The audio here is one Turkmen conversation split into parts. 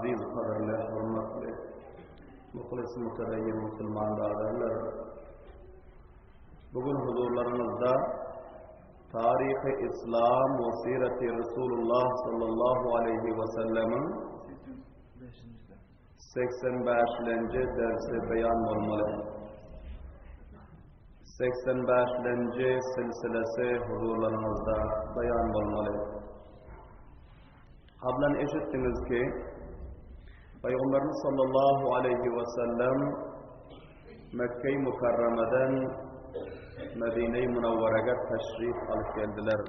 Aziz, gadyrly, hormatly, muhlis, mütedeyyin musulman biraderler. Bu gün huzurlaryňyzda Taryhy Islam we Sireti Resulullah sallallahu aleyhi we sellemiň 85-lenji dersi beýan bolmaly. 85-lenji silsilesi huzurlaryňyzda beýan bolmaly. Kablan eşitdiňiz ki, Pygamberimiz sallallahu aleyhi we sellem Mekke-i Mükerremeden Medine-i Münevvere'e teşrif alyp geldiler.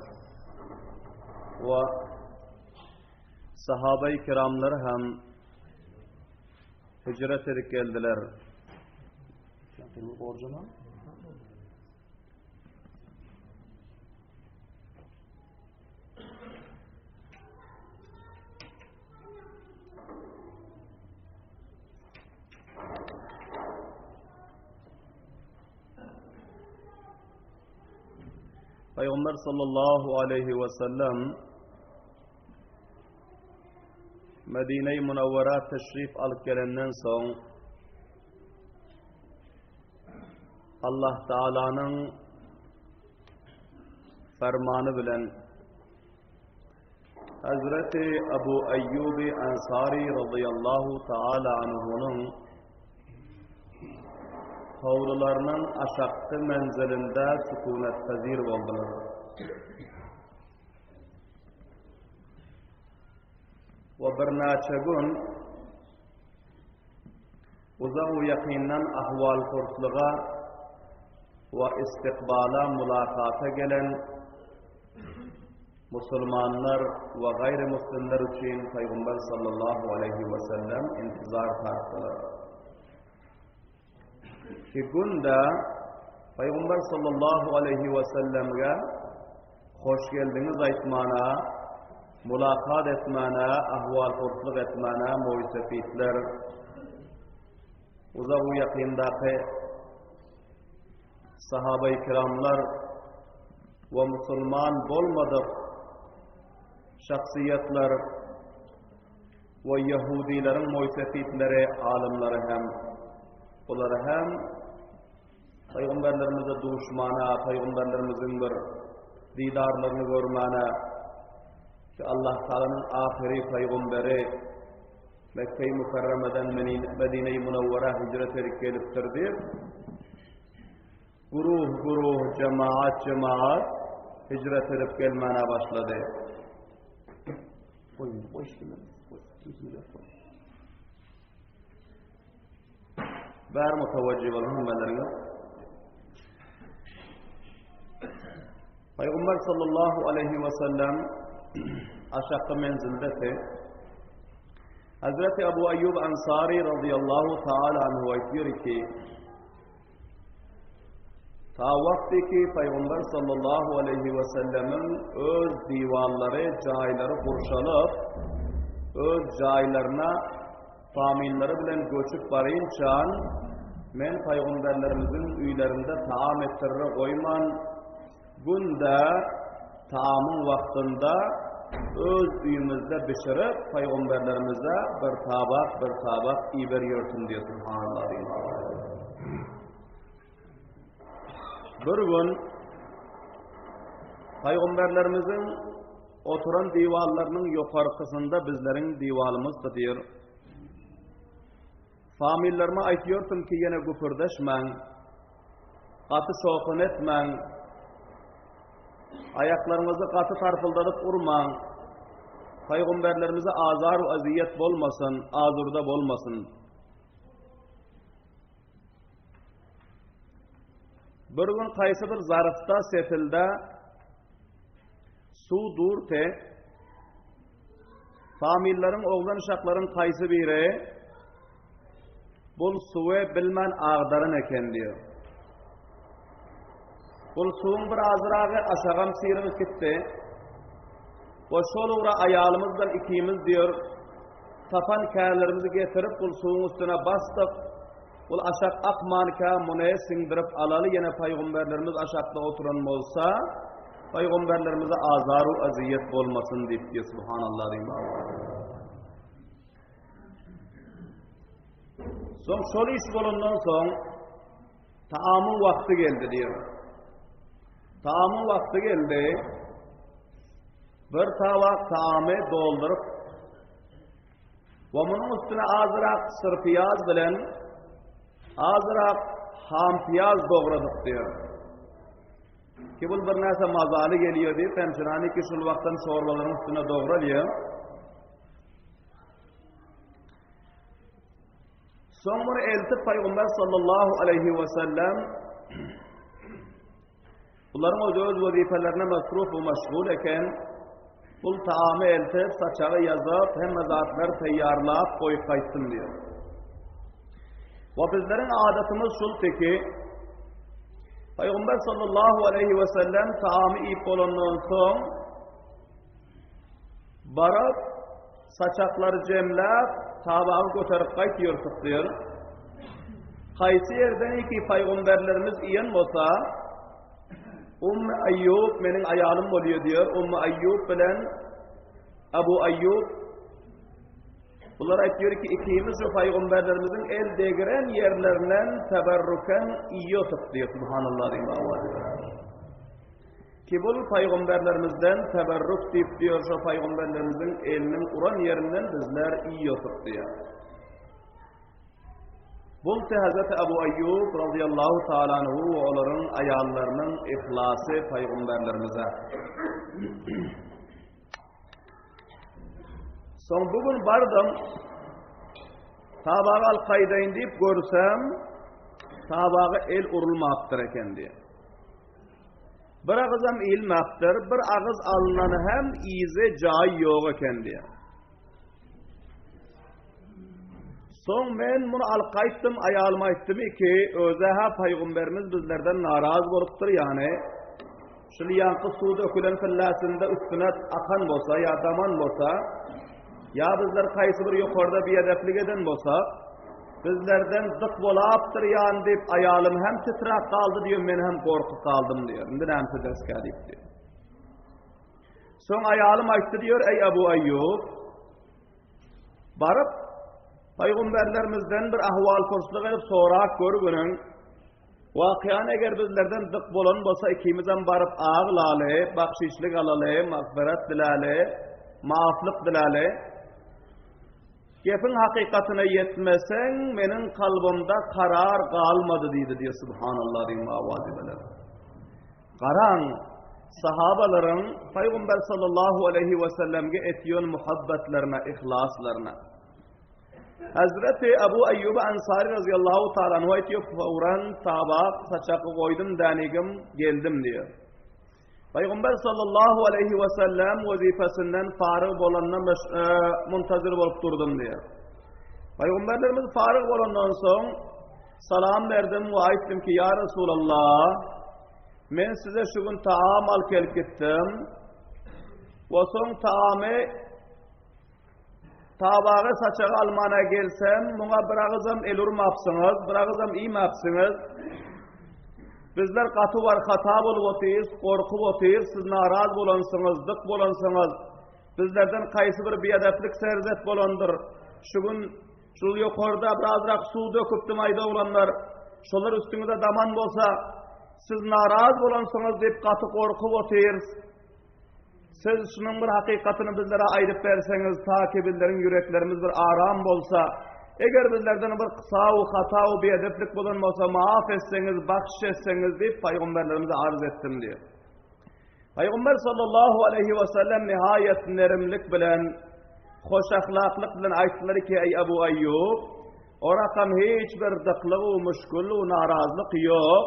We sahabe-i kiramlar hem hicret edip geldiler. Pygamber sallallahu aleyhi ve sellem Medine-i Münevvera teşrif alyp gelenden soň Allah Taala'nın fermany bilen Hazreti Abu Ayyubi Ansari radıyallahu taala anhunyň howlularynyň aşakky menzilinde sükunet pazir boldular. We birnäçe gün Uzak we ýakyndan ahwal-purslyga we istikbala mulakata gelen musulmanlar we gaýry-muslimler üçin Pygamber sallallahu aleýhi we sellem intizar tartdylar. Ki günde Pygamber sallallahu aleýhi we sellemge hoş geldiňiz aýtmana, mulakat etmäne, ahwal-purslyk etmäne moýsefitler, uzak we ýakyndaky sahaba-i kiramlar we musulman bolmadyk şahsyýetler we ýahudileriň moýsefitleri, alymlary hem bulary hem Pygamberlerimize duşmana, pygamberlerimiziň bir didarlaryny görmäne ki Allah Taalanyň ahyry pygamberi Mekke-i Mükerremeden Medine-i Münewwere hijret edip gelipdir diýip, guruh guruh, jemaat jemaat hijret edip gelmäne başlady. Goý, goý, goý. Bäri mutawajjih boluň hemmeleriňiz. Pygamber sallallahu aleyhi ve sellem aşakda menzildeki Hazreti Abu Ayyub Ansari radıyallahu taala anhu aýtýar ki Ta wagty ki Pygamber sallallahu aleyhi ve sellemiň öz diwarlary, jaýlary gurşalyp, öz jaýlaryna famillary bilen göçüp barynçan, men pygamberlerimiziň öýlerinde taam etdirre goýman, günde taamyň wagtynda öz öýümizde bişirip, pygamberlerimize bir tabak, bir tabak iberýärdim diýýär, subhanallah diýýär. Bir gün pygamberlerimiziň oturan diwarlarynyň ýokarkysynda bizleriň diwarymyzdy diýir. Famillerime aýtýardym ki, ýene güpürdeşmäň, gaty şowhun etmäň, aýaklaryňyzy gaty tarpyldadyp urmaň, pygamberlerimize azar we aziýet bolmasyn, azurda bolmasyn. Bir gün kaýsy bir zarfda, setilde suw durdy. Familleriň oglan uşaklaryň kaýsy biri bul suwy bilmän agdaran eken diýär. Bul suwuň bir azragy aşagam syrygyp gitdi. We şol ugra aýalymyz bilen ikimiz diýär, tapan kärlerimizi getirip bul suwuň üstüne basdyk. Bul aşak akmanka muny siňdirip alaly ýene paýgomberlerimiz aşakda oturan bolsa, paýgomberlerimize azaru aziýet bolmasyn diýip diýip subhanallah diýip. Soň şol iş bolandan soň taamyň wagty geldi diýýär. Taamyň wagty geldi. Bir tabak taamy dolduryp we munuň üstüne azrak syrpyýaz bilen azrak ham pyýaz dogradyk diýýär. Ki bul bir näse mazaly geliyor diýip, hemşirani ki şul wagtdan çorbalaryň üstüne dogralýar. Soň bir eltip Pygamber sallallahu aleyhi we sellem bularyň öz öz wezipelerine mesruf we meşgul eken. Bul taamy eltip, saçagy ýazyp, hemme zatlary taýýarlap goýup gaýtdym diýär. We bizleriň adatymyz şul ki, Pygamber sallallahu aleyhi we sellem taamy iýip bolandan soň Baryp, saçaklary jemläp, tabagy göterip gaýtýarsyk diýer. Haýsy ýerden iki paýgamberlerimiz iýen bolsa, Ummy Aýýub meniň aýalym bolýar diýer. Ummy Aýýub bilen Abu Aýýub bular aýtýar ki, ikimiz şu paýgamberlerimiziň el degiren ýerlerinden teberruken iýýotyk diýer. Subhanallah diýip awaz eder. Ki bul paýgamberlerimizden teberruk diýip diýer, şo paýgamberlerimiziň eliniň uran ýerinden bizler iýýosyk diýer. Bul te Hazreti Abu Ayyub radiyallahu taala anhu we olaryň aýallarynyň yhlasy paýgamberlerimize. Soň bu gün bardym, tabagy alyp gaýdaýyn diýip görsem, tabaga el urulmapdyr eken diýip. Bir agyzam iýilmäpdir, bir agyz alnany hem yzy jaý ýok eken diýýär. Soň men muny alyp gaýtdym, aýalyma aýtdym ki, özi-hä paýgamberimiz bizlerden naraz bolupdyr, ýagny şul ýaňky suw dökülen pilläsinde üstüne akan bolsa ýa daman bolsa, ýa bizler haýsy bir ýokarda biedeplik eden bolsak, Bizlerden dyk bolapdyr ýan diýip, aýalym hem titräp galdy diýip, men hem gorkup galdym diýýär. Indi näme ederskä diýip diýýär. Soň aýalym aýtdy diýýär, eý Abu Aýýub, baryp paýgamberlerimizden bir ahwal purslyk edip sorap görgüniň, wakyany eger bizlerden dyk bolan bolsa ikimizem baryp aglaly, bakşişlik alaly, magfiret diläli, maaflyk diläli. Gepiň hakykatyna ýetmeseň, meniň kalbymda karar galmady diýdi diýýär, Subhanallah diýiň owazy bilen. Garaň, sahabalaryň Pygamber sallallahu aleýhi we sellemge etýän muhabbetlerine, yhlaslaryna. Hazreti Abu Ayyub Ansari radiyallahu taala anhu aýtýar, fawran tabak saçaky goýdum dänigim, geldim diýýär. Pygamber sallallahu aleýhi we sellem wezipesinden faryg bolanyna muntazir bolup durdum diýýär. Pygamberlerimiz faryg bolandan soň salam berdim we aýtdym ki, ýa Resulallah, men size şu gün taam alyp gelip gitdim. We soň taamy Tabagy saçagy almana gelsem, muňa bir agyzam el urmapsyňyz, bir agyzam iýmapsyňyz. Bizler gaty war hata bolup otyrys, gorkup otyrys, siz naraz bolansyňyz, dyk bolansyňyz. Bizlerden haýsy bir biedeplik serzet bolandyr. Şu gün şul ýokarda birazrak suw döküpdim aýda oglanlar. Şolar üstüňize daman bolsa, siz naraz bolansyňyz diýip gaty gorkup otyrys. Siz şunuň bir hakykatyny bizlere aýdyp berseňiz, ta ki bizleriň ýüreklerimiz bir aram bolsa, eger bizlerden bir kysaw, hata we biedeplik bolan bolsa, maaf etseňiz, bahşyş etseňiz diýip paýgamberlerimize arz etdim diýip. Paýgamber sallallahu aleýhi we sellem nihaýat nerimlik bilen, hoş ahlaklyk bilen aýtdylar ki, eý Abu Aýýub, o rakam hiç bir dyklyk we müşgül we narazlyk ýok.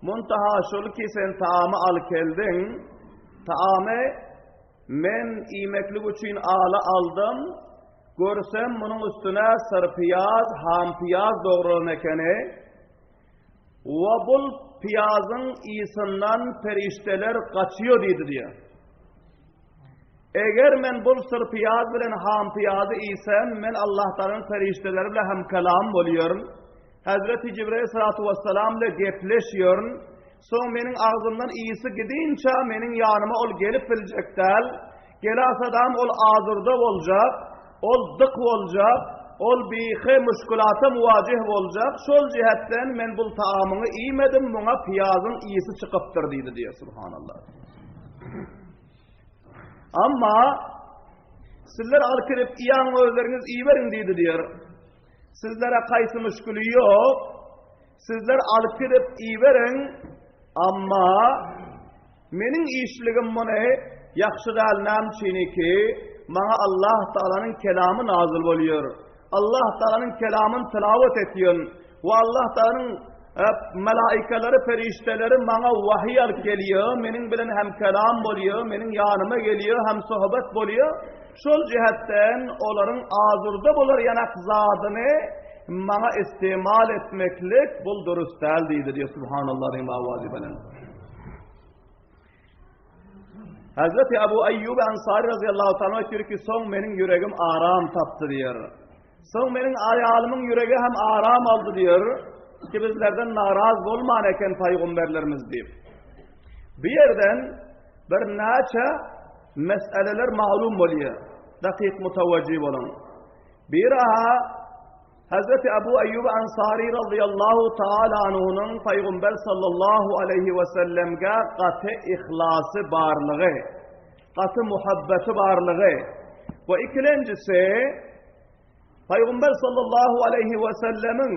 Muntaha şol ki sen taamy alyp keldiň, taamy men iýmeklik üçin ala aldym, görsem munuň üstüne syrpyýaz, hampyýaz dogralan ekeni. We bul pyýazyň ysyndan perişdeler gaçýo diýdi diýýär. Eger men bul syrpyýaz bilen hampyýazy iýsem, men Allahtagalanyň perişdeleri bilen hemkelam bolýaryn. Hezreti Jibrail salatu wessalam bilen gepleşýärin. Soň meniň agzymdan ysy gidinçä meniň ýanyma ol gelip biljek däl. Gelasadam ol azurda boljak, ol dyk boljak. ol bihi müşkülata muwajih boljak, şol jihetden men bul taamyňy iýmedim, muňa piýazyň ysy çykypdyr diýdi diýýär, subhanallah. Amma sizler alyp girip iýäň özleriňiz iýiberiň diýdi diýýär. Sizlere kaýsy müşküli ýok. Sizler alyp gidip iýiberiň, amma meniň işligim muny ýagşy däl näme üçiniki maňa Allah Taalanyň kelamy nazyl bolýar. Allah Taalanyň kelamyny tilawat etýän we Allah Taalanyň melaikalary, perişdeleri maňa wahyý alyp gelýär, meniň bilen hem kelam bolýar, meniň ýanyma gelýär, hem sohbet bolýar. Şol jihetden olaryň azurda bolar ýanak zadyny maňa istimal etmeklik bul dürüst däl diýdi diýip subhanallah diýip awazy bilen. Hazreti Abu Ayyub Ansari radıyallahu ta'ala aýtýar ki, soň meniň ýüregim aram tapdy diýär. Soň meniň aýalymyň ýüregi hem aram aldy diýär ki, bizlerden naraz bolman eken paýgamberlerimiz diýip. Bu ýerden bir näçe meseleler malum bolýar. Dakyk mutawajjih boluň. Biri-ha Hazreti Abu Ayyub Ansari radıyallahu taala anhunyň Paýgamber sallallahu aleyhi we sellemge gaty ihlasy barlygy, gaty muhabbeti barlygy we ikilenjisi Paýgamber sallallahu aleyhi we sellemiň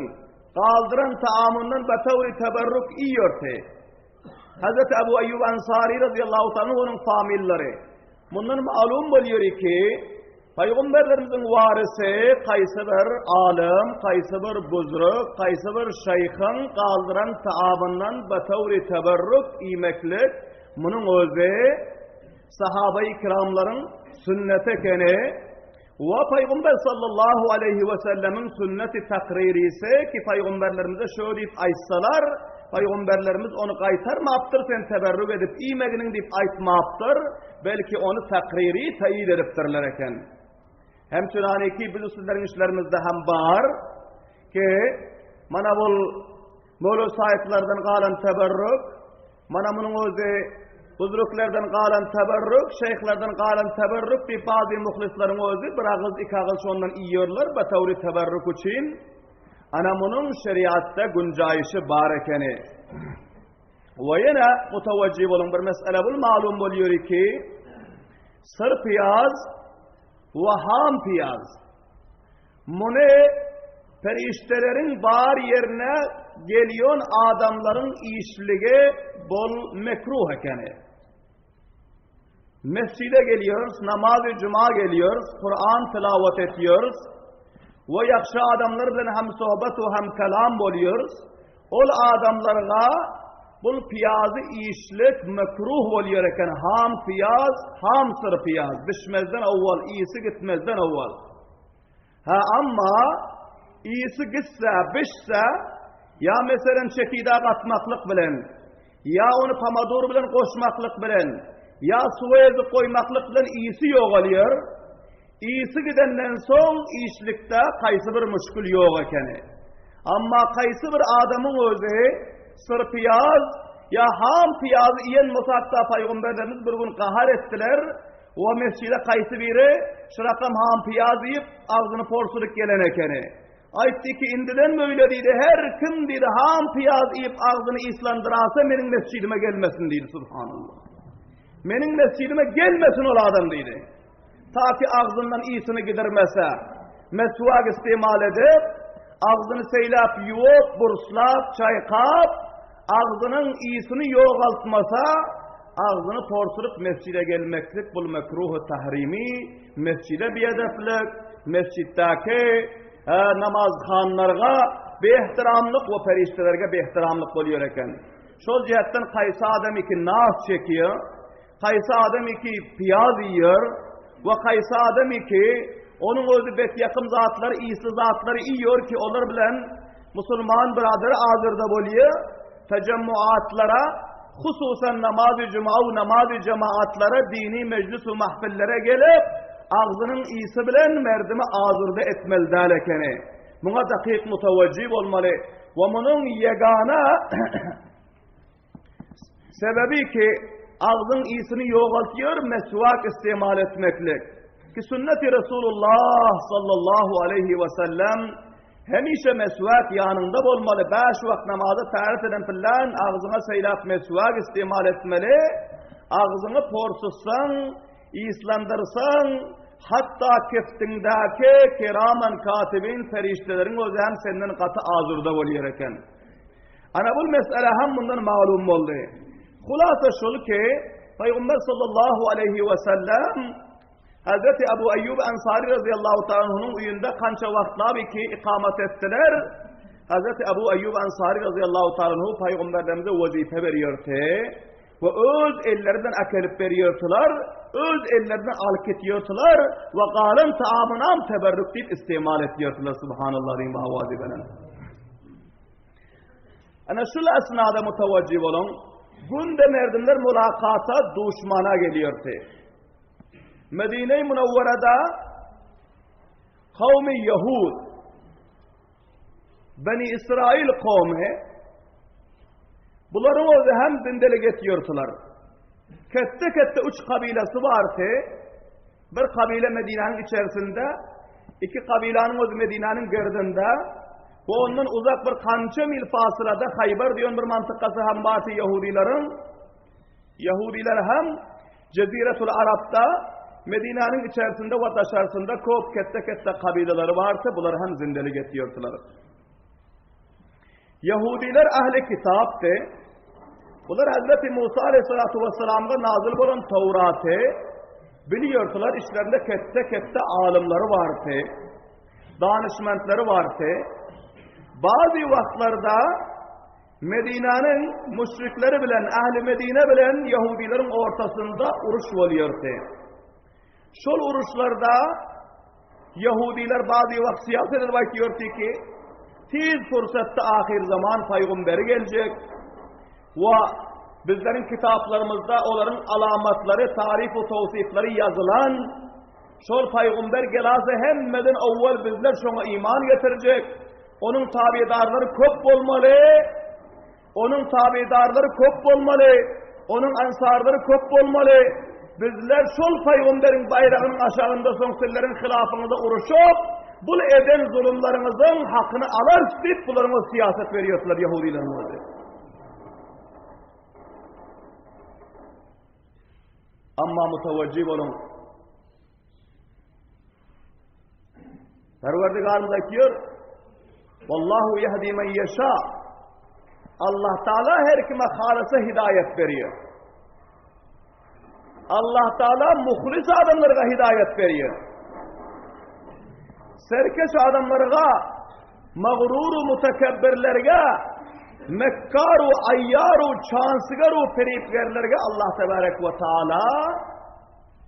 galdyran taamyndan betawri teberruk iýerdi. Hazreti Abu Ayyub Ansari radıyallahu taala onuň famillary. Mundan malum bolýar ki, Pygamberlerimiziň warysy kaýsy bir alym, kaýsy bir buzruk, kaýsy bir şeýhiň galdyran taamyndan betawri teberruk iýmeklik, munuň özi sahabai kiramlaryň sünneti ekeni we Pygamber sallallahu aleýhi we sellemiň sünneti takririsi ki pygamberlerimize şo diýip aýtsalar, pygamberlerimiz ony gaýtarmapdyr, sen teberruk edip iýmeginiň diýip aýtmapdyr. Belki ony takryry taýid edipdirler eken. Hem çunaniki biz sizleriň işlerimizde hem bar ki mana bul Mowla saýtlardan galan teberrük, mana munuň özi buzruklardan galan teberrük, şeýhlerden galan teberrük diýip bazy muhlislaryň özi bir agyz, iki agyz şondan iýerler betawry teberrük üçin. Ana munuň şeriatda günjaýşy bar ekeni. We ýene mutawajjih boluň bir mesele bul malum bolýar ki syr piýaz we ham piýaz muny perişdeleriň bar ýerine gelýän adamlaryň işligi bol mekruh ekeni. Mesjide gelýäris, namazy juma gelýäris, Kur'an tilawat etýäris we ýagşy adamlar bilen hem sohbet we hem kelam bolýarys. Ol adamlarga bul piýazy iýişlik mekruh bolýar eken, ham piýaz, ham syr piýaz, bişmezden owwal, ysy gitmezden owwal. Ha amma ysy gitse, bişse, ýa meselem çekida gatmaklyk bilen, ýa ony pomidor bilen goşmaklyk bilen, ýa suwa ezip goýmaklyk bilen ysy ýogalýar. Ysy gidenden soň işlikde kaýsy bir müşgül ýok ekeni. Amma kaýsy bir adamyň özi syr piýaz ýa ham piýazy iýen bolsa hatda paýgamberlerimiz bir gün gahar etdiler, O mesjide kaýsy biri şu rakam ham piýaz iýip, agzyny porsudyp gelen ekeni. Aýtdy ki, indiden böyle diýdi, her kim diýdi, ham piýaz iýip agzyny islandyrasa meniň mesjidime gelmesin diýdi, subhanallah. Meniň mesjidime gelmesin ol adam diýdi. Ta ki agzyndan ysyny gidirmese, meswak istimal edip, agzyny seýläp ýuwup, burslap, çaýkap, agzynyň ysyny ýogaltmasa, agzyny porsuryp mesjide gelmeklik bul mekruhy tahrimi, mesjide biedeplik, mesjitdäki namazhanlarga biehtiramlyk we perişdelerge biehtiramlyk bolýar eken. Şol jähtden kaýsy adam iki nas çekýär, Kaýsy adam iki piýaz iýer we kaýsy adam iki onuň özi bet ýakym zatlary, ysly zatlary iýer ki, olar bilen musulman byradary azyrda bolýar, tejemmuatlara, hususan namazy juma we namazy jemaatlara, dini mejlis we mahfillere gelip, agzynyň ysy bilen merdimi azyrda etmeli däl ekeni. Muňa dakyk mutawajjih bolmaly we munuň ýegana Sebebi ki, agzyň ysyny ýogaltýar meswak istimal etmeklik. Ki sünneti Resulullah sallallahu aleyhi ve sellem hemişe meswak ýanyňda bolmaly, bäş wagt namaza täret eden pillän agzyňa seýläp meswak istimal etmeli, agzyňy porsutsaň, yslandyrsaň, hatda keftiňdäki keraman katibin perişdeleriň özi hem senden gaty azurda bolýar eken. Ana bul mesele hem mundan malum boldy. Hulasa şul ki, Pygamber sallallahu aleyhi ve sellem Hazreti Abu Ayyub Ansari radıyallahu ta'ala anhu'nun öýünde kança wagtlap ki ikamet etdiler. Hazreti Abu Ayyub Ansari radıyallahu ta'ala anhu peygamberlerimize wezipe berýärdi we öz ellerinden äkelip berýärdiler, öz ellerinden alyp gitýärdiler we galan taamynam teberrük diýip istimal etýärdiler subhanallah diýip awazy bilen. Ana şul esnada mutawajjih boluň. Günde merdimler mulakata duşmana gelýärdi. Medine-i Munawwarada kawmy Ýahud Beni İsrail kowmy bularyň özi hem zindelik etýärdiler. Ketde-ketde üç kabilesi bardy. Bir kabile Medinäniň içerisinde, iki kabilanyň özi Medinäniň gerdinde we ondan uzak bir kança mil fasylada Haýbar diýen bir mantykasy hem bardy ýahudylaryň. Ýahudylar hem Jeziretul Arapda Medinäniň içerisinde we daşarysynda köp ketde-ketde kabilalary bardy, bular hem zindelik etýärdiler. Ýahudylar ahli kitapdy. Bular Hazreti Musa aleyhissalatu vesselam'a nazil bolan Tawraty biliyordular. İçlerinde kette-kette alımları vardı. Danışmentleri vardı. Bazı vaxtlarda Medina'nın müşrikleri bilen, ahli Medine bilen Yahudilerin ortasında uruş oluyordu. Şol uruşlarda Ýahudylar bazy wagt syýasat edip aýtýardy ki, tiz pursatda ahyr zaman paýgamberi geljek we bizleriň kitaplarymyzda olaryň alamatlary, taryf we towsifleri ýazylan şol paýgamber gelase hemmeden owwal bizler şoňa iman getirjek, onuň tabedarlary köp bolmaly. Onuň tabedarlary köp bolmaly, onuň ansarlary köp bolmaly. Bizler şol pygamberiň baýragynyň aşagynda soň sizleriň hylafyňyza uruşyp, bul eden zulumlaryňyzyň hakyny alarys diýip, bularyň o syýasat berýärdiler ýahudylaryň özi. Amma mutawajjih boluň. Perwerdigarymyz aýtýar, Wallahu yahdi men yasha. Allah Taala her kime halasa hidayet berýär. Allah Taala muhlis adamlara hidayet berýär. Serkeş adamlara, mağrur mutekebbirlerge, mekkar we aýýar we çansygar we feripgerlerge Allah tebarek we taala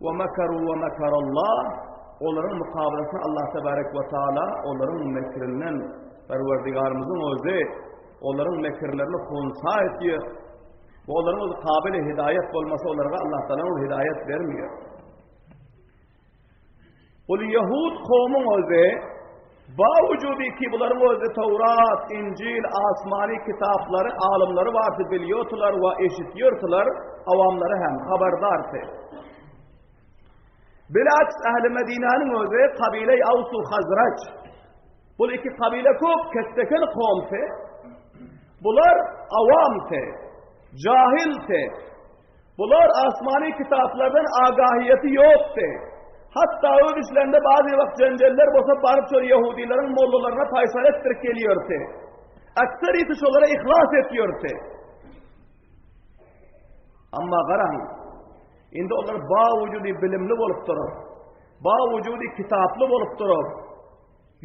Wa makaru wa makarallah, olaryň mukabalasyny Allah tebarek we taala olaryň mekrinden Perwerdigarymyzyň özi olaryň mekirlerini hunsa etýär. We olaryň özi kabyl hidaýat bolmasa olara Allah taala ol hidaýat bermeýär. Ol Ýahud kowmuň özi bawujudi ki bularyň özi Tawrat, Injil, asmany kitaplary, alymlary bardy bilýärdiler we eşitýärdiler, awamlary hem habardardy. Bilaks ähli Medinäniň özi kabile Awsu Hazraç. Bu iki kabile köp kettekel kowumdy. Bular awamdy, jahildi. Bular asmany kitaplardan agahiýeti ýokdy. Hatda öz işlerinde bazy wagt jenjeller bolsa baryp şol ýehudileriň mollalaryna paýsal etdirip gelýärdi. Aksarýeti şolara yhlas etýärdi. Amma garaň, indi olar bawujudi bilimli bolup durup, bawujudi kitaply bolup durup,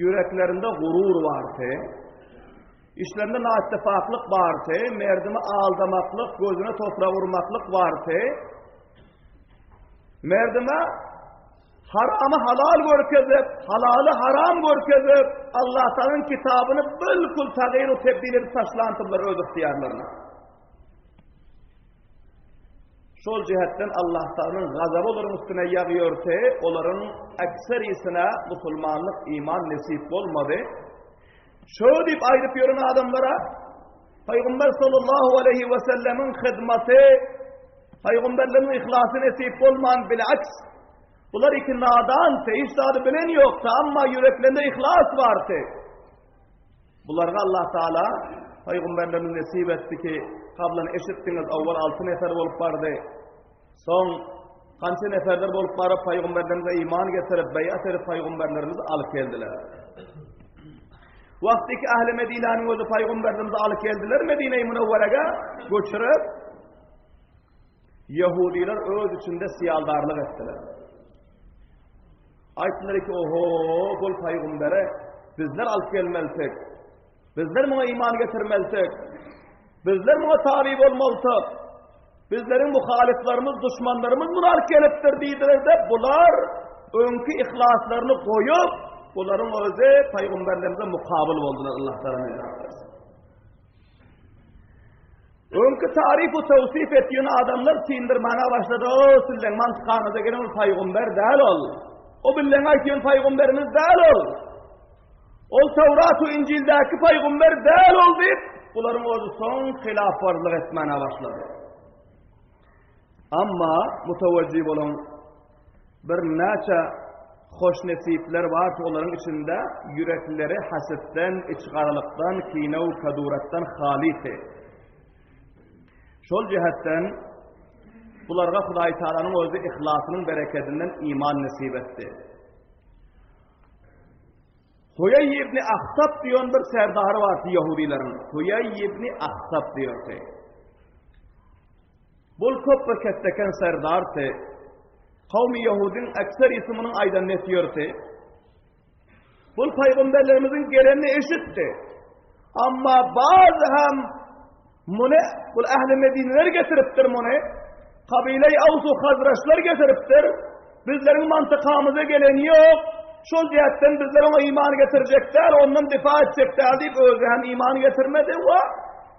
Ýüreklerinde gurur bardy. Işlerinde naittifaklyk bardy, merdimi aldamaklyk, gözüne toprak urmaklyk bardy. Merdime haramy halal görkezip, halaly haram görkezip, Allah Taalanyň kitabyny bilkul tagýyr we tebdil edip taşlandylar öz ygtyýarlaryna. Şol jihetden Allah Taalanyň gazaby olaryň üstüne ýagýardy, olaryň ekserisine musulmanlyk iman nesip bolmady. Şo diýip aýdyp ýören adamlara Pygamber sallallahu aleyhi we sellemiň hyzmaty, pygamberligiň yhlasy nesip bolman bilaks. Bular iki nadandy, hiç zady bilen ýokdy, amma ýüreklerinde yhlas bardy. Bularga Allah Taala pygamberlerimiz nesip etdi ki, kablan eşitdiňiz, awwal 6 nefer bolup bardy. Soň kança neferler bolup baryp pygamberlerimize iman getirip, beýat edip pygamberlerimizi alyp geldiler. Wagty ki ähli Medinäniň özi pygamberlerimizi alyp geldiler Medine-i Münewwerege göçürip Ýehudiler öz içinde syýaldarlyk etdiler. Aýtdylar ki, oho, bul pygambere bizler alyp gelmelisik. Bizler muňa iman getirmelisik. Bizler muňa tabi bolmalysyk. Bizleriň muhalyflarymyz, duşmanlarymyz muny alyp gelipdir diýdiler-de, bular öňki yhlaslaryny goýup, bularyň özi pygamberlerimize mukabyl boldular Allah taala nejat bersin. Öňki taryf we tawsif etýän adamlar syndyrmana başlady. O, sizleň mantykaňyza gelen ol paýgomber däl ol. O billeň aýtýan paýgomberimiz däl ol. Ol Tawrat we Injildäki paýgomber däl ol diýip, bularyň özi soň hylafwarlyk etmäne başlady. Amma mutawajjih boluň, birnäçe hoşnesipler bar ki, olaryň içinde ýürekleri hasetden, içgaralykdan, kine-u kaduratdan halysy. Şol jähetden bularga Hudaý Taalanyň özi yhlasynyň berekedinden iman nesip etdi. Huýaý ibn Ahtab diýen bir serdary bardy ýahudileriň. Huýaý ibn Ahtab diýerdi. Bul köp bir kesseken serdardy. Kawmy ýahudyň ekserisi munuň aýdanyny etýärdi. Bul paýgamberlerimiziň gelenini eşitdi. Amma bazy hem Muny bul ähli Medineler getiripdir muny. Kabile-i Aws we Hazraçlar getiripdir. Bizleriň mantykamyza geleni ýok. Şol jähtden bizler oňa iman getirjek däl, ondan difa etjek däl diýip özi hem iman getirmedi we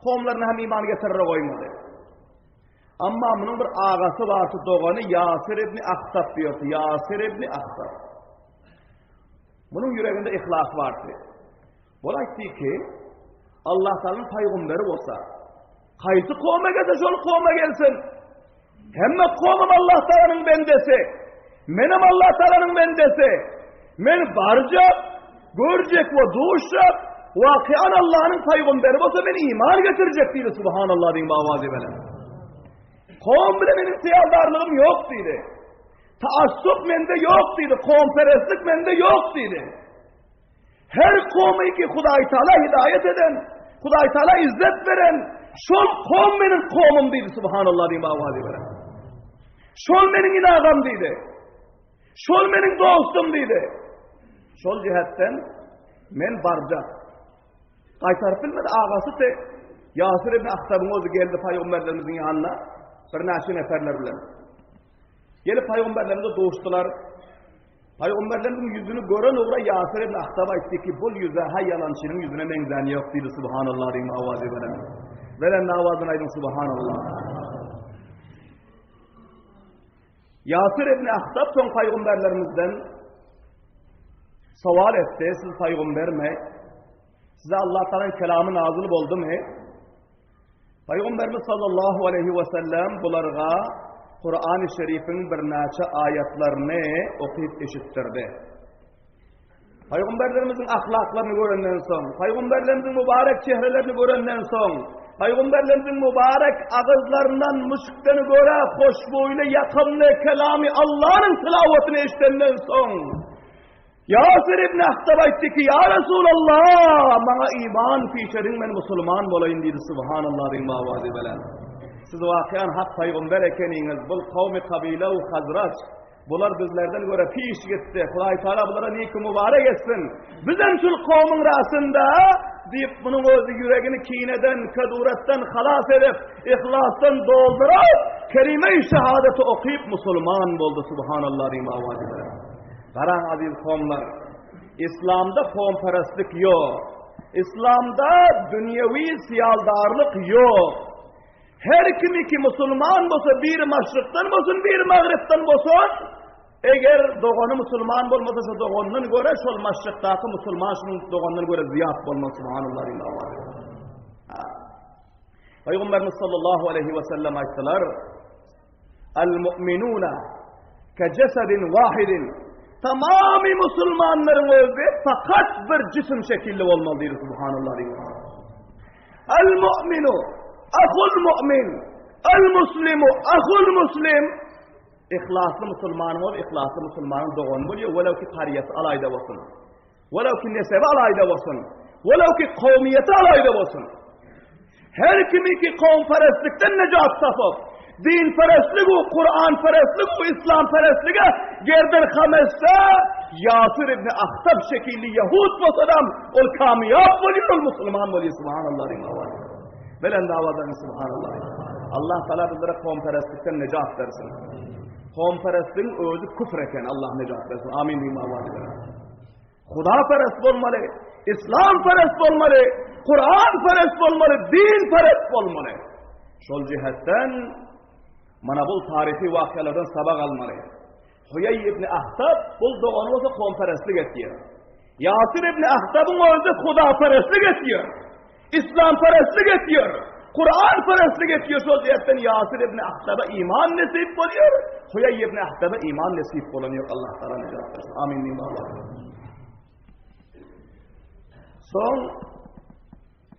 kowumlaryny hem iman getirere goýmady. Amma munuň bir agasy bardy, dogany Ýasir ibn Ahtab diýerdi. Ýasir ibn Ahtab. Munuň ýüreginde yhlas bardy. Ol aýtdy ki, Allah Taalanyň pygamberi bolsa, haýsy kowma gelse şol kowma gelsin. Hemme kowmum Allah Taalanyň bendesi. Menem Allah Taalanyň bendesi. Men barjak, görjek we duşjak, wakian Allah'yň pygamberi bolsa men iman getirjek diýdi subhanallah diýip awazy bilen. Kowum bilen meniň syýaldarlygym ýok diýdi. Taassup mende ýok diýdi, kowumperestlik mende ýok diýdi. Her kowmy ki Hudaý Taala hidaýet eden, Hudaý Taala izzet beren, şol kowum meniň kowumym diýdi subhanallah diýip awazy beren. Şol meniň inagam diýdi. Şol meniň dostum diýdi. Şol jihetden men barjak. Gaýtaryp bilmedi agasy te Ýasir ibn Ahtabyň özi geldi paýgamberlerimiziň ýanyna birnäçe neferler bilen. Gelip paýgamberlerimize duşdular. Pygamberlerimiziň ýüzüni gören ugra Ýasir ibn Ahtab aýtdy ki, bul ýüze ha ýalançynyň ýüzüne meňzäni ýok diýdi subhanallah diýip awazy beren. Beren awazyny aýdyň subhanallah. Ýasir ibn Ahtab soň pygamberlerimizden sowal etdi, siz pygambermi? Size Allah Taalanyň kelamy nazyl boldumy? Pygamberimiz sallallahu aleýhi we sellem bularga Kurany Şerifiň birnäçe aýatlaryny okyp eşitdirdi. Pygamberlerimiziň ahlaklaryny görenden soň, pygamberlerimiziň mübarek çehrelerini görenden soň, pygamberlerimiziň mübarek agyzlaryndan müşkden görä hoşboýly, ýakymly kelamy Allanyň tilawatyny eşidenden soň, Ýasir ibn Ahtab aýtdy ki, Ýa Resulallah, maňa iman pişeriň, men musulman bolaýyn diýdi. Subhanallah diýip awazy bilen. Siz wakian hak pygamber ekeniňiz. Bul kawmy kabile we hazraç. Bular bizlerden göre piş gitdi. Hudaý Taala bulara niki mübarek etsin. Bizem şul kowmuň rasynda diýip, munuň özi ýüregini kineden, keduretden halas edip, yhlasdan dolduryp, kelime-i şehadeti okyp musulman boldy. Subhanallah diýip awazy bilen. Garaň aziz kowumlar, Islamda kowumperestlik ýok. Islamda dünýewi syýaldarlyk ýok. Her kim iki musulman bolsa, biri maşrykdan bolsun, biri magrybdan bolsun, eger dogany musulman bolmasa, şo dogandan görä şol maşrykdaky musulman şunuň dogandan görä zyýat bolmaz, subhanallah diýip awaz. Pygamberimiz sallallahu aleyhi we sellem aýtdylar, Al-mu'minuna. Ke jesedin wahidin. Tamamy musulmanlaryň özi fakat bir jisim şekilli bolmaly diýdi subhanallah diýdi. El mu'minu ahul mu'min. El muslimu ahul muslim. Ihlasly musulmanyň ol ihlasly musulmanyň dogany bolýar, welew ki karýasy alaýda bolsun. Welew ki nesebi alaýda bolsun. Welew ki kowmiýeti alaýda bolsun. Her kimi ki kowmperestlikden nejat tapyp, dinperestlik we Kur'anperestlik we islamperestlige gerden ham etse, Ýasir ibn Ahtab şekilli ýahud bolsadam, ol kamyýap bolýar, ol musulman bolýar, subhanallah diýip awaz. Belend awadan subhanallah. Allah Taala bizlere kowmperestlikden nejat bersin. Kowmperestligiň özi küfr eken, Allah nejat bersin. Amin diýip awaz. Hudaperest bolmaly, islamperest bolmaly, Kuranperest bolmaly, dinperest bolmaly. Şol jihetden mana bu taryhy wakallardan sabak almaly. Huýeý ibn Ahtab bul dogany bolsa kowmperestlik etýär. Ýasir ibn Ahtabyň özi hudaperestlik etýär. Islamperestlik etýär. Kuranperestlik etýär. Şol jihetden Ýasir ibn Ahtaba iman nesip bolýar. Huýeý ibn Ahtaba iman nesip bolan ýok. Allah Taala nejat bersin. Amin diýip Allah. Soň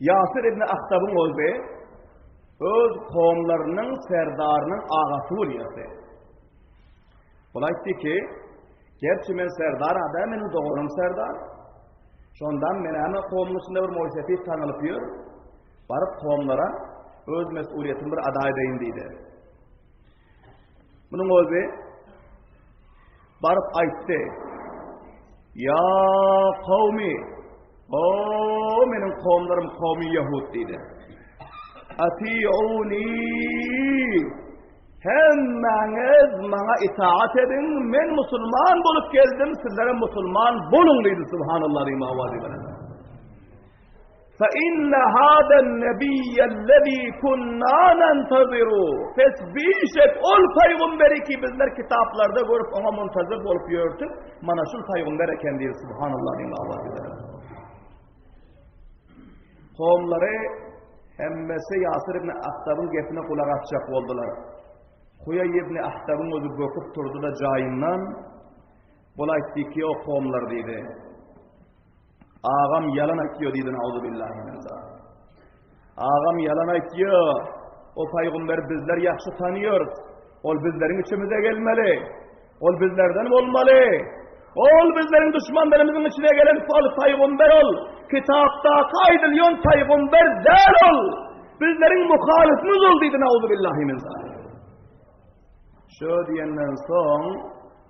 Ýasir ibn Ahtabyň özi öz kowumlarynyň serdarynyň agasy bolýardy. Ol aýtdy ki, Gerçi men serdar ada, meniň doganym serdar. Şondan men hem kowumyň içinde bir moýsefit tanylyp ýör. Baryp kowumlara öz mesuliýetimi bir ada edeýin diýdi. Munuň özi baryp aýtdy. Ýa kowmy, o meniň kowumlarym kowmy ýahud diýdi. Atiuni Hemmäňiz maňa itaat ediň, men musulman bolup geldim, sizlerem musulman boluň diýdi subhanallah diýip awazy bilen. Fa inna hada an-nabiyya allazi kunna nantaziru. Pes bişek ol paýgamberi ki bizler kitaplarda görüp oňa muntazir bolup ýördük, mana şul paýgamber eken diýdi subhanallah diýip awazy bilen. Kowumlary hemmesi Ýasir ibn Ahtabyň gepine gulak asjak boldular. Huýaý ibn Ahtabyň özi böküp turdy-da jaýyndan, Bul aýtdy ki, o kowumlar diýdi. Agam ýalan aýtýar diýdi, nauzubillahi min zalik. Agam ýalan aýtýar. O paýgamberi bizler ýagşy tanýarys. Ol bizleriň içimize gelmeli. Ol bizlerden bolmaly. Ol bizleriň duşmanlarymyzyň içine gelen ol paýgamber ol. Kitapdaky aýdylýan paýgamber däl ol. Bizleriň muhalyfymyz ol diýdi nauzubillahi min zalik. Şö diýenden soň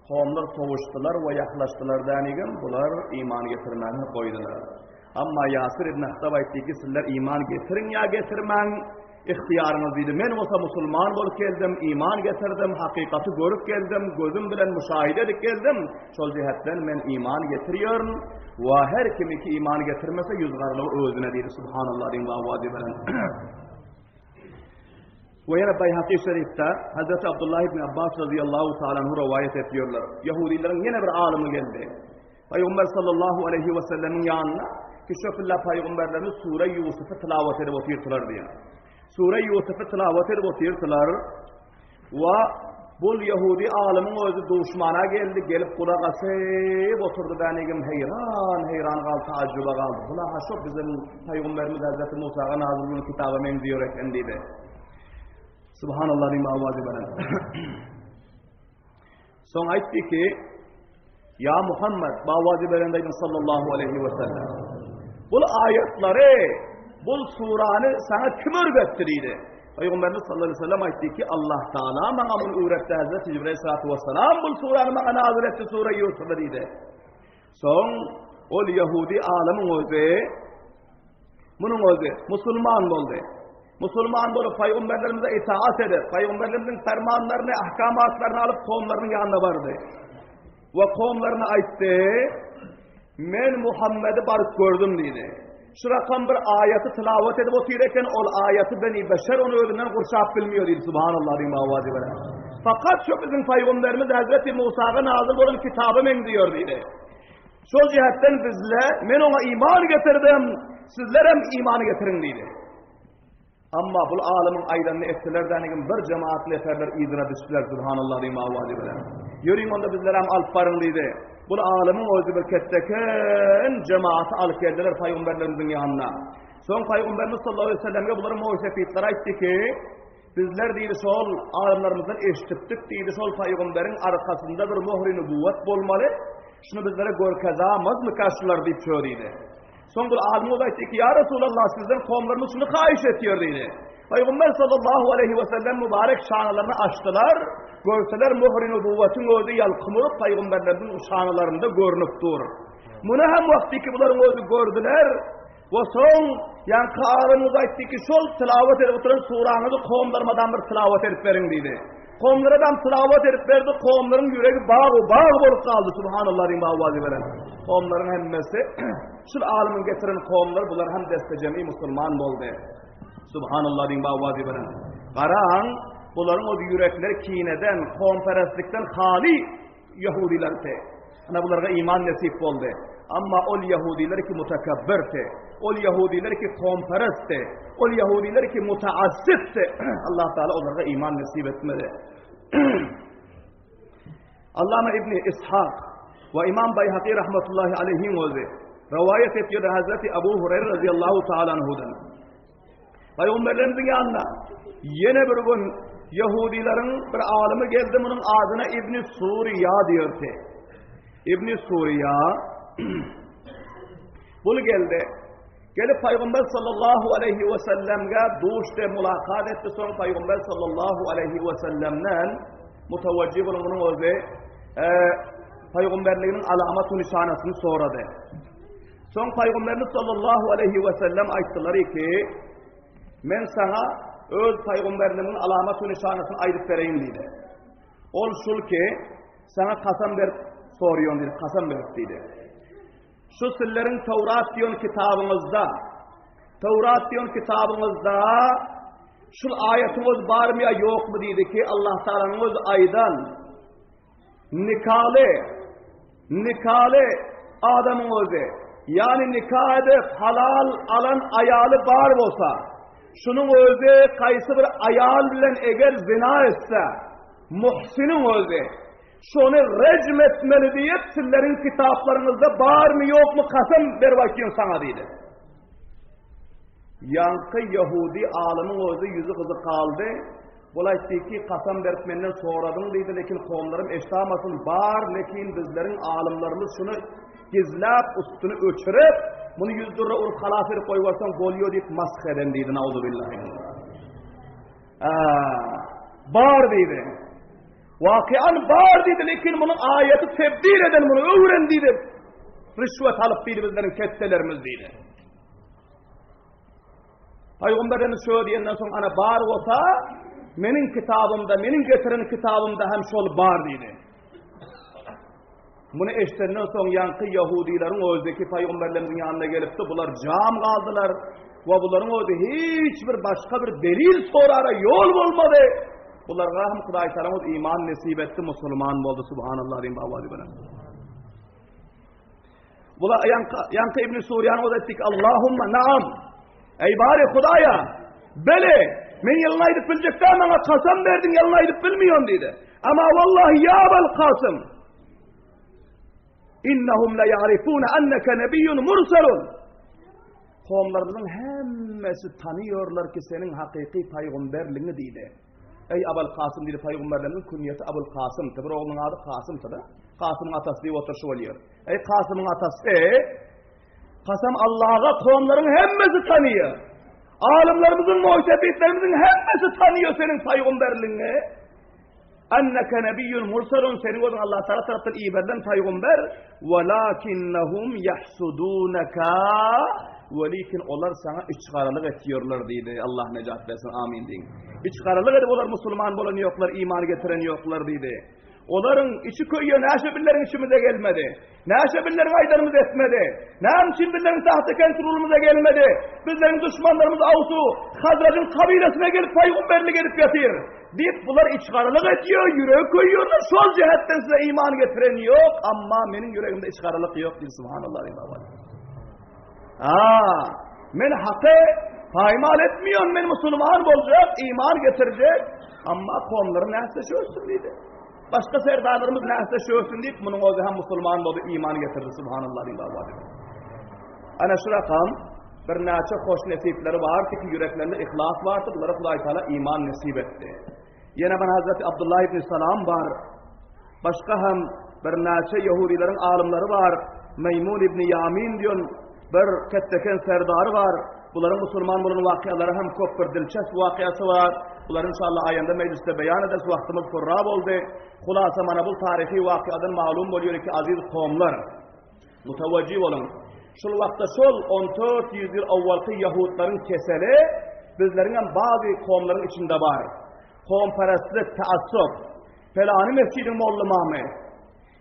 kowumlar sowuşdylar we ýaklaşdylar dänigem bular iman getirmäni goýdular. Amma Ýasir ibn Ahtab aýtdy ki, sizler iman getiriň ýa getirmäň, ihtiýaryňyz diýdi. Men bolsa musulman bolup geldim, iman getirdim, hakykaty görüp geldim, gözüm bilen müşahide edip geldim. Şol jihetden men iman getirýärin we her kim ki iman getirmese ýüzgarlygy özüne diýdi. Subhanallah diýip awazy bilen. We ýene Baýhaky Şerifde Hazreti Abdullah ibn Abbas radiyallahu ta'ala anhu rowaýat etýärler. Ýahudileriň ýene bir alymy geldi. Pygamber sallallahu aleyhi we sellemiň ýanyna ki şöpülla pygamberlerimiz sure Ýusufy tilawat edip otyrdylar diýýär. Sure Ýusufy tilawat edip otyrdylar. We bul ýahudi alymyň özi duşmana geldi, gelip gulak asyp oturdy bänigim heýran, heýran galdy, taajjuba galdy. Bula ha şo biziň pygamberimiz Hazreti Musaga nazil bolan kitaba meňziýär eken diýdi. Subhanallah diýip awazy bilen. Soň aýtdy ki, Ýa Muhammed, bawazy beren aýdyň sallallahu aleyhi we sellem. Bul aýatlary, bul surany saňa kim öwretdi diýdi. Peygamberimiz sallallahu aleyhi ve sellem aýtdy ki, Allah Taala maňa muny öwretdi, Hazreti Jibril aleyhissalatu vesselam bul surany maňa nazil etdi, sure Ýusuf diýdi. Soň ol ýahudi alymyň özi Munuň özi musulman boldy. Musulman bolup paýgamberlerimize itaat edip, paýgamberlerimiziň fermanlaryny, ahkamatlaryny alyp kowumlarynyň ýanyna bardy. We kowumlaryna aýtdy: Men Muhammedi baryp gördüm diýdi. Şu rakam bir aýaty tilawat edip otyr eken, ol aýaty beni beşer ony özünden gurşap bilmiyor diýdi. Subhanallah diýip awazy bilen. Fakat şu biziň paýgamberimiz Hazreti Musaga nazil bolan kitaba meňziyor diýdi. Şol jihetden bizle men oňa iman getirdim, sizlerem iman getiriň diýdi. Amma bul alymyň aýdanyny etdiler dänigim bir jemaat neferler yzyna düşdüler Subhanallah diýip awazy bilen. Ýörüň onda bizlerem alyp baryň diýdi. Bul alymyň özi bir ketdeken jemaaty alyp geldiler paýgamberlerimiziň ýanyna. Soň paýgamberimiz sallallahu aleyhi ve sellemge bularyň moýsefitleri aýtdy ki, bizler diýdi şol alymlarymyzdan eşidipdik diýdi şol paýgamberiň arkasynda bir möhri nübuwwet bolmaly. Şuny bizlere görkezamazmyka şular diýip şo diýdi. Soň bir alym özi aýtdy ki, Ýa Resulallah, sizden kowumlarymyz şuny haýyş etýär diýdi. Pygamber sallallahu aleyhi we sellem mübarek şanalaryny açdylar. Görseler möhri nübuwwetiň özi ýalkym urup pygamberlerimiziň şanalarynda görnüp dur. Muny hem wagty ki bularyň özi gördüler. We soň ýaňky alym özi aýtdy ki, şol tilawat edip oturan suraňyzy kowumlarymadan bir tilawat edip beriň diýdi. Kowumlaradam tilawat edip berdi, kowumlaryň ýüregi bag-u-bag bolup galdy, Subhanallah diýip awazy beren. Kowumlaryň hemmesi şul alymyň getiren kowumlar bular hem deste-jemi musulman boldy. Subhanallah diýip awazy beren. Garaň, bularyň o ýürekleri kineden, kowumperestlikden haly Ýahudylardy. Ana bularga iman nesip boldy. Amma ol ýahudylar ki mutakabbirdi. Ol ýahudylar ki kowumperestdi. Ol ýahudylar ki mutaassipdi. Allah Taala olarga iman nesip etmedi. Allama İbni İshak we Imam Bayhaki rahmetullahi aleyhin özi rivayet ediyor Hazreti Abu Hureyre radıyallahu taala anhudan. Pygamberlerimiziň ýanyna ýene bir gün ýahudylaryň bir alymy geldi, munuň adyna Ibni Suriýa diýerdi. Ibni Suriýa bul geldi. Gelip Pygamber sallallahu aleyhi we sellemge duşdy, mulakat etdi. Soň Pygamber sallallahu aleyhi we sellemden mutawajjih bolan munuň özi e, pygamberliginiň alamat nyşanasyny sorady. Soň Pygamberimiz sallallahu aleýhi we sellem aýtdylar ki, Men saňa öz pygamberligimiň alamat we nyşanasyny aýdyp bereýin diýdi. Ol şul ki, saňa kasam berip soruýan diýdi, kasam berip diýdi. Şu sizleriň Tawrat diýen kitabyňyzda, Tawrat diýen kitabyňyzda şul aýatyň öz barmy ýa ýokmy diýdi ki, Allah Taalanyň öz aýdan Nikaly, nikaly adamyň özi, ýagny nika edip halal alan aýaly bar bolsa, şunuň özi haýsy bir aýal bilen eger zina etse, muhsiniň özi, şony rejm etmeli diýip, sizleriň kitaplaryňyzda barmy ýokmy kasam berip aýtýan saňa diýdi. Ýaňky ýahudi alymyň özi ýüzi gyzy galdy. Bul aýtdy ki, kasam berip menden soradyň diýdi, lekin kowumlarym eşdamasyn, bar, lekin bizleriň alymlarymyz şuny gizläp, üstüni öçürip, muny ýüzdürre urup halas edip goýberseň bolýar diýip mash eden diýdi, nauzubillahi. Bar diýdi. Wakian bar diýdi, lekin munuň aýaty tebdil eden muny öwren diýdi. Rüşwet alyp diýdi bizleriň ketdelerimiz diýdi. Pygamberimiz şöyle diýenden soň ana bar bolsa, meniň kitabymda, meniň getiren kitabymda hem şol bar diýdi. Muny eşidenden soň ýaňky ýahudileriň özdeki pygamberlerimiziň ýanyna gelipdi, bular jam galdylar we bularyň özi hiç bir başga bir delil sorara ýol bolmady. Bularga hem Hudaý Taala iman nesip etdi, musulman boldy, subhanallah diýip awazy bilen. Bula ýaňky Ibn Surýan o etdik Allahumma naam. Eý bari Hudaýa. Bele, men ýalan aýdyp biljek däl, maňa kasam berdiň, ýalan aýdyp bilmiýon diýdi. Ama wallahi ýa Abul Kasym. Innahum la ya'rifuna annaka nabiyyun mursalun. Kowumlarymyzyň hemmesi tanıyorlar ki seniň hakyky paýgamberligiňi diýdi. Eý Abul Kasym diýdi, paýgamberlerimiziň künýesi Abul Kasymdy. Bir oglunyň ady Kasymdy-da. Kasymyň atasy diýip oturyşy bolýar. Eý Kasymyň atasy, kasam Allaha kowumlaryň hemmesi tanýar. Alymlarymyzyň, muhtebitlerimiziň hemmesi tanýar seniň paýgamberligiňi. Annaka nabiyyun mursalun seniň özüň Allah Taala tarapdan iberilen paýgamber, walakinnahum yahsudunaka welikin olar saňa içgaralyk etýärler diýdi. Allah nejat bersin. Amin diýiň. Içgaralyk edip olar musulman bolan ýoklar, iman getiren ýoklar diýdi. Olaryň içi köýýär, näşe billeriň içimize gelmedi. Näşe billeriň aýdanymyzy etmedi. Näme üçin billeriň tagta kontrolymyza gelmedi. Bizleriň duşmanlarymyz Awsu, Hazrajyň kabilesyna gelip paýgumberlik edip ýatyr. Diýip bular içgaralyk edýär, ýüregi köýýärler. Şol jähetden size iman getiren ýok, amma meniň ýüregimde içgaralyk ýok diýdi subhanallah. Aa, men haky. Paýmal etmiýon men musulman boljak, iman getirjek. Amma kowumlarym nätse şösün diýdi. Başga serdarlarymyz nätse şösün diýip, munuň özi hem musulman boldy, iman getirdi. Subhanallah diýip Allah diýdi. Ana şu rakam birnäçe hoş nesipleri bardy ki, ýüreklerinde ihlas bardy, bulara Hudaý Taala iman nesip etdi. Ýene bir Hazreti Abdullah ibn Salam bar. Başga hem birnäçe ýehudileriň alymlary bar. Meýmun ibn Ýamin diýen bir ketdeken serdary bar. Bularyň musulman bolan wakyalary hem köp bir dilçesp wakyasy bar. Bulary inşallah aýanda mejlisde beýan ederis. Wagtymyz purra boldy. Hulasa mana bu taryhy wakyadan malum bolýar ki aziz kowumlar mutawajjih boluň. Şul wagtda şol 14 ýüz ýyl owalky ýahudlaryň keseli bizleriň hem bazy kowumlaryň içinde bar. Kowumperestlik, taassup. Pelany mesjidiň mollumamy?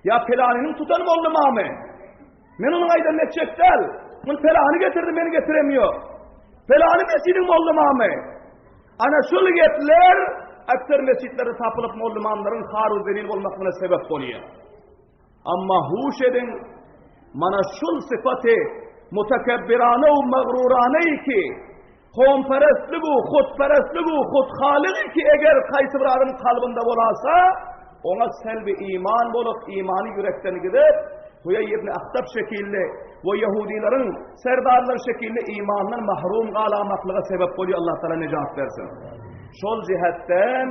Ýa pelanynyň tutan mollumamy? Men onuň aýdanyny etjek däl. Muny pelany getirdi, men getirem ýok. Pelany mesjidiň mollumamy? Ana şul gepler ekser mesjitlerde tapylyp mollumamlaryň haru zelil bolmaklygyna sebäp bolýar. Amma huş ediň, mana şul sypaty mutekebbirane we magrurane ki, kowumperestlik u hutperestlik u huthalyk ki eger haýsy bir adamyň kalbynda bolasa, oňa selbi iman bolup, imany ýürekden gidip, Huýeý ibn Ahtab şekilli we ýehudileriň serdarlary şekilli imandan mahrum galamaklyga sebäp bolýar, Allah Taala nejat bersin. Şol jihetden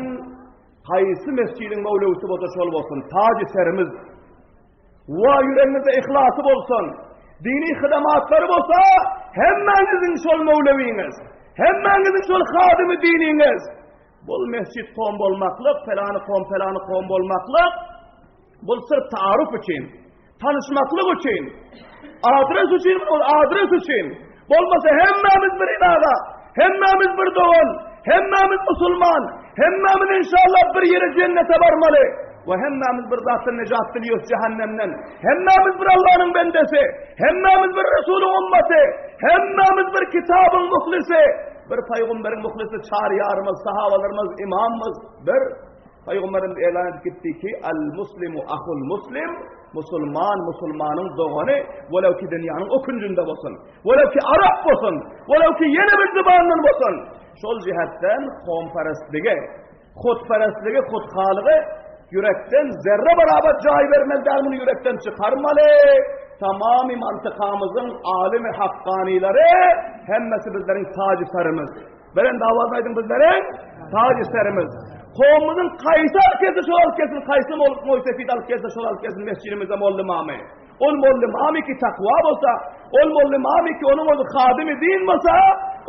Haýsy mesjidiň mowlewisi bolsa şol bolsun, taji serimiz. Wa ýüregiňizde yhlasy bolsun, dini hydamatlary bolsa, hemmäňiziň şol mowlewiňiz, hemmäňiziň şol hadymy diniňiz. Bul mesjit kom bolmaklyk, pelany kom, pelany kom bolmaklyk, bul syrf taaruf üçin. Tanyşmaklyk üçin, adres üçin, ol adres üçin. Bolmasa hemmämiz bir inaga, hemmämiz bir dogan, hemmämiz musulman, hemmämiz inşallah bir ýere jennete barmaly. We hemmämiz bir zatdan nejat dilýäs cehennemden. Hemmämiz bir Allah'yň bendesi, hemmämiz bir Resulyň ummaty, hemmämiz bir kitabyň muhlisi, bir paýgamberiň muhlisi çar ýarymyz, sahabalarymyz, imamymyz bir Pygamberimiz elan edip gitdi ki, Al muslimu ahul muslim, musulman musulmanyň dogany, welew ki dünýäniň o künjünde bolsun, welew ki arap bolsun, welew ki ýene bir zybandan bolsun. Şol jihetden kowumperestligi, hutperestligi, huthalygy ýürekden zerre barabar jaý bermeli däl, muny ýürekden çykarmaly. Tamamy mantykamyzyň alymy hakganylary hemmesi bizleriň taji sarymyz. Belent awaz aýdyň bizleriň taji serimiz. Kowumyzyň kaýsy alyp gelse şol alyp gelsin, kaýsy moýsefid alyp gelse şol alyp gelsin mesjidimize mollymamy. Ol mollymamy ki takwa bolsa, ol mollymamy ki onuň özi hadymy din bolsa,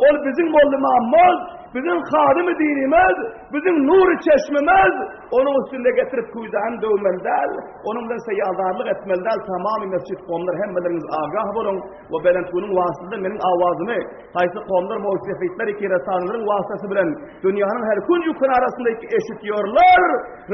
ol biziň mollymamyz, biziň hadymy dinimiz, biziň nury çeşmemiz, onuň üstünde getirip küýzäni döwmeli däl, onuň bilen seýazarlyk etmeli däl, tamamy mesjid kowumlar hemmeleriňiz agah boluň we belent günüň wasytynda meniň awazymy Haýsy kowumlar moýsefitler iki resanylaryň wasytasy bilen dünýäniň her künji arasynda iki eşitýärler.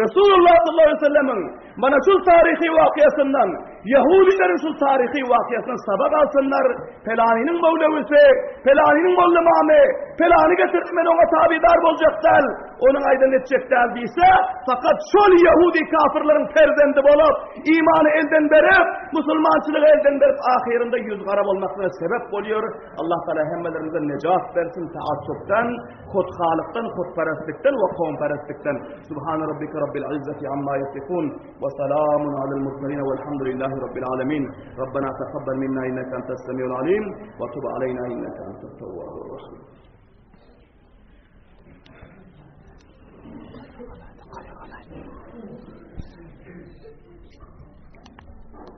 Resulullah sallallahu aleyhi ve sellemiň mana şu taryhy wakyasyndan, ýehudileriň şu taryhy wakyasyndan sabak alsynlar. Pelanynyň mowlewisi, pelanynyň mollamamy, pelany getirdi men oňa tabidar boljak däl, onuň aýdanyny etjek däl diýse, fakat şol ýehudi kafirleriň perzendi bolup, imany elden berip, musulmançylygy elden berip, ahyrynda ýüz gara bolmaklyga sebäp bolýar. Allah Taala hemmelerimize nejat bersin taassupdan, huthalykdan, hutperestlikden we kowumperestlikden. Subhane rabbike rabbil izzati amma yasifun we salamun alel murselin velhamdülillahi rabbil alamin. Rabbena tekabbel minna inneke entes semiul alim we tub aleyna inneke entet tevvabur rahim.